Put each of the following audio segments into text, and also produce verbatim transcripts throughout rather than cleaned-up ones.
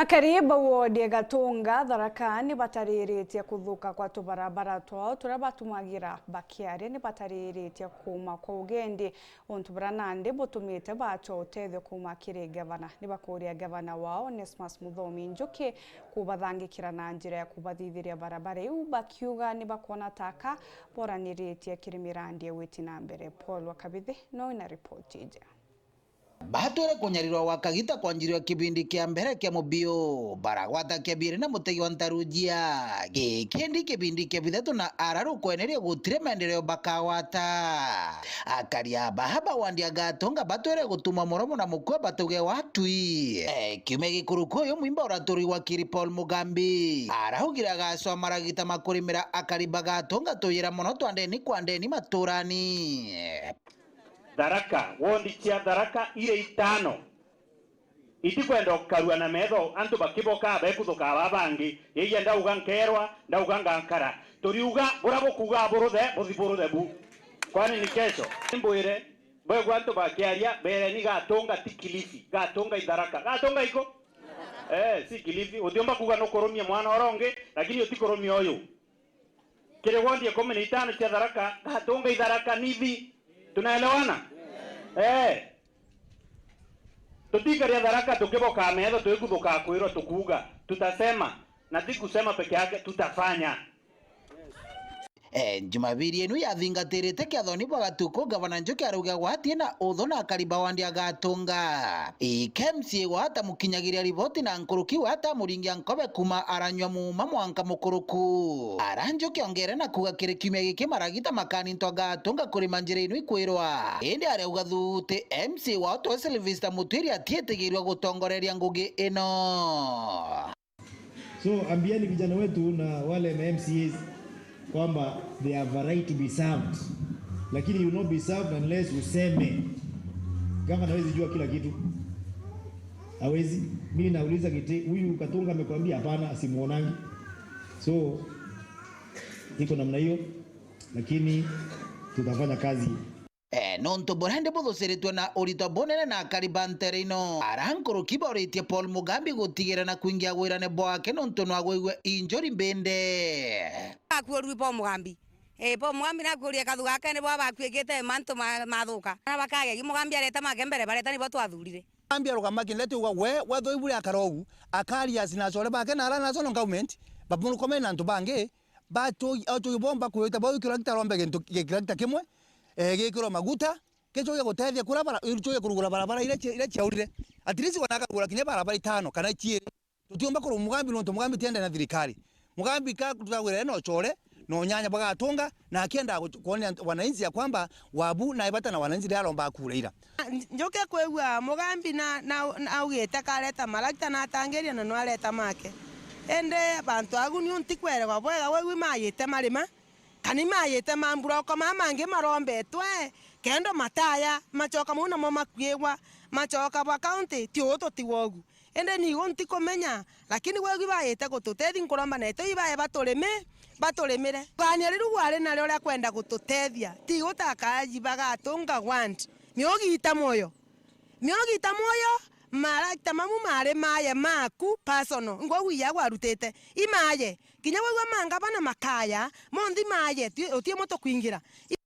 Akari ba wodi ya Gatunga, Tharaka, ni batariritie kuthuka kwa tubarabara twao turia batumagira. Bakiaria, ni batariritie kuuma kwa ugendi, untu buria nandi butumite bachwa utethio kuuma kiri gavana. Ni bakuria gavana wao, Onesmus Muthomi Njuki, kubathangikira na njira ya kubathithiria barabara iu, bakiuga ni bakwona taka boraniritie kiri mirandi ya witi na mbere. Paul wa Kabithi no wina ripoti iji. Batwire kunyarirwa gwa kagita kwanjirwa kibindi kia mbere kia mubio, baragwata kia biiri na mutegi wa ntarujia. Gikindi kibindi kia bithatu na ararukweneria gutire maendeleo bakagwata. Akari a baha ba wandi ya Gatunga batwire gutuma muromo na mukua batuge watwi. E, kiumia gikuruku uyu mwimba uraturigwa kiri Paul Mugambi araugire agacwa maragita ma kurimira akari ba Gatunga tuyira mono twa ndeni kwa ndeni maturani. Tharaka, wondi cia Tharaka iri itano. Itikwenda ukarua na metho, antu bakiboka, bekuthuka aba bangi. Yeye ndauga nkerwa, ndauga ngankara. Turiuga, bura bukuga buruthe, buthi buruthe bu. Kwani ni kesho? Mbwire, bwegwa antu bakiaria, bereni Gatunga ti Kilifi, Gatunga i Tharaka. Gatunga iko? Eh, si Kilifi. Utiumba kuga nukurumia mwana uria ungi, lakini utikurumia uyu. Kiri wondi ikumi na itano cia Tharaka, Gatunga i Tharaka Nithi. Tunaelewana? Eh. Tutikaria Tharaka tukiboka metho twikuthuka kwirwa tukuuga, tutasema, na ti kusema peke yake, tutafanya. Eh, Jumapili inu yathingatirite kiathoni bwa gatuku, Gavana Njuki arauga gwatie na uthu na akari ba wandi ya Gatunga. Ike M C A wao atamukinyagiria riboti na nkuruki wao atamuringia nkobe kuma aranyua muuma mwanka mukuruku. Ara Njuki ongere na kuuga kiri kiumia giki maragita makanintwa Gatunga kurima njira inu ikwirwa. Indi arauga thuti M C A wao twe Sylvester Mutwiri atietigirwe gutongoreria ngugi ino. So, ambieni vijana wetu na wale ma M C As kwamba they have a right to be served. Lakini you will not be served unless useme. Gavana hawezi jua kila kitu. Hawezi. Mimi nauliza Giti, huyu Katunga amekwambia hapana, simuonangi. So, iko namna hiyo, lakini tutafanya kazi. Eh, nontu buria ndi buthuciritwe na urito bunene na akari ba ntere ino, ara nkuruki bauritie Paul Mugambi gutigira na kwingia wirane bwake nontu nwagwigwe injuri mbinde. Akuurui Paul Mugambi. Eh, Paul Mugambi nakuurie kathu gake nibo bakuikite mantu ma-, mathuka. Na bakagegi Mugambi areta make mbere, bareta nibo twathurire. Mugambi arugama kinde tiuga we, wethwe ibure akara uu, akarias na achore bake na ara national government, bamurukome na antu bangi, Bachoi-, achoi bomba kwita bau kirakita rombe gintu gi-, kirakita kimwe, eh, gikirwe maguta, gichoge gutethia kura bara-, gichoge kurugura barabara iria cia-, iria ciaurire. At least wana akagura kinya barabara itano kana ciiri. Tutiumba kurwa Mugambi nontu Mugambi tiende na thirikari. Mugambi ka tutagwira ena ochore, na unyanya bagatunga, na akienda gu-, kuonia ant-, wananchi ya kwamba Wabu na ibata na wananchi riria aromba kura ira. Njuke kwigua Mugambi na, na, na augite akareta maragita na atangiria na no areta make. Indi bantu agu niu ntikwererwa bwega, wegwi mayite marima, kana imayite mamburoko maa mangi marombetwe, kendo mataya, machoka mau namo makwigwa, machoka bwa county, ti uu tutigwa ugu. Indi nigo ntikumenya, lakini gwe ibaite gututethia, nkuromba neto ibae baturimi-, baturimire. Ugania riu gwari nario ria kwenda gututethia, ti gutakaji bagatunga want. Miugita moyo. Miugita moyo, marakita mamu mari maye maku personal. Ngwagua iya gwarutite. Imaye. Kinya waigua mangabana makaya, monthi maye, ti-, uti umwe tukwingira.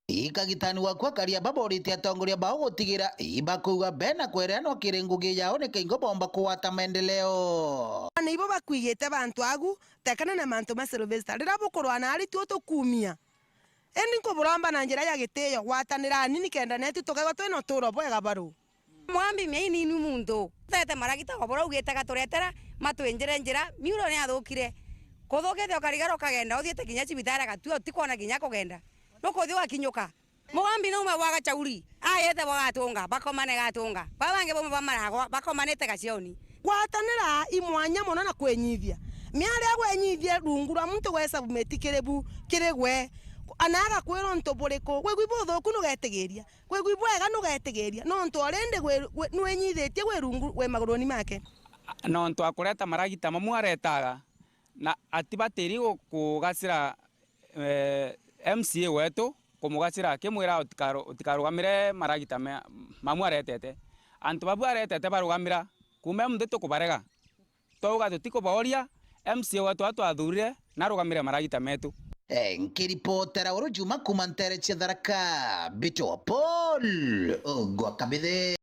Ikagitani waku akaria baborite atongoria bao gutigira ibakuigua bena kwereanwa kiri ngugi yao ni kaingo bomba kugwata maendeleo. Na ibo bakwigite bantu agu, tekana na mantu ma Sylvester. Riria bukurwana ari tuo tukumia. Indi nkuburomba na njira ya gitio, gwatanirani nikenda netu tukaigua twina uturo bwega baru. Mwambi mia inini muntu. Tete maragita wa bura ugite gaturetera, matwinjire njira, miuro ni athukire. Kuthukite ukarigara ukagenda, uthiite kinya cibitari agatua, utikwona kinya kugenda. Nukuthi ugakinyuka. Mugambi nauma bwa Gachauri, ayete bwa Gatunga, bakomane Gatunga. Baba bangi bauma ba Maragwa, bakomanite Gacioni. Gwatanira i mwanya mono na kwenyithia. Miario ya gwenyithia rungu rwa muntu gwe submit kiri bu, kiri gwe. Ana agakwira untu buriku, gwigwi buthuku nugetigiria. Kwigwi bwega nugetigiria, nontu already gwi-, gwi-, nwinyithitie gwi rungu gwi maguruni make. Nontu akureta maragita mamwe aretaga, na atibatiri gu-, kugacira, eh, M C A wetu, kumugacira akimwira, "Utikaru-, utikarugamire maragita me-, mamwe aretete." Antu babu aretete barugamira, kuma muntu tukubarega. Twauga tutikuboria, M C A wetu atwathurire na arugamire maragita metu. Eh, nkiripotera uru Juma kuma ntere cia Tharaka, Mbito wa Paul Ogwa Kabithe.